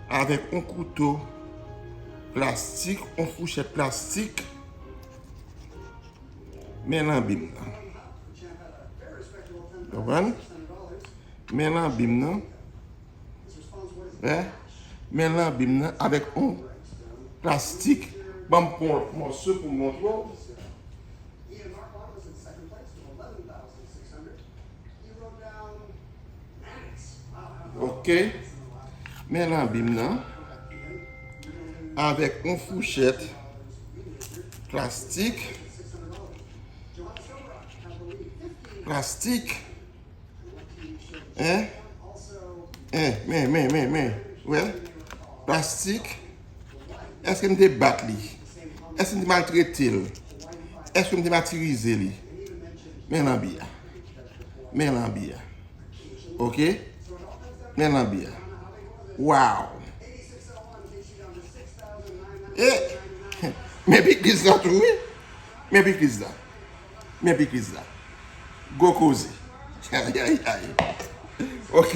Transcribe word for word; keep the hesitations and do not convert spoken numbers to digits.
Avèk yon kouto plastik, yon fouchèt plastik, men lanbi m nan. Konprann? Men lanbi m nan. Wè? Men lanbi m nan avèk yon plastik. Ban m pran yon mòso pou m montre w. Ok. Men lanbi m nan avèk yon fouchèt plastik. Plastik. Hein? Hein, men, men, men, men. Wè? Plastik. Èske m te bat li? Èske m te maltrete l? Èske m te matirize li? Men lanbi a. Men lanbi a. Ok? Men lanbi a. Wow! E, men pikliz la tou, wi. Men pikliz la. Men pikliz la. Gwo koze. Ay, ay, ay. Ok.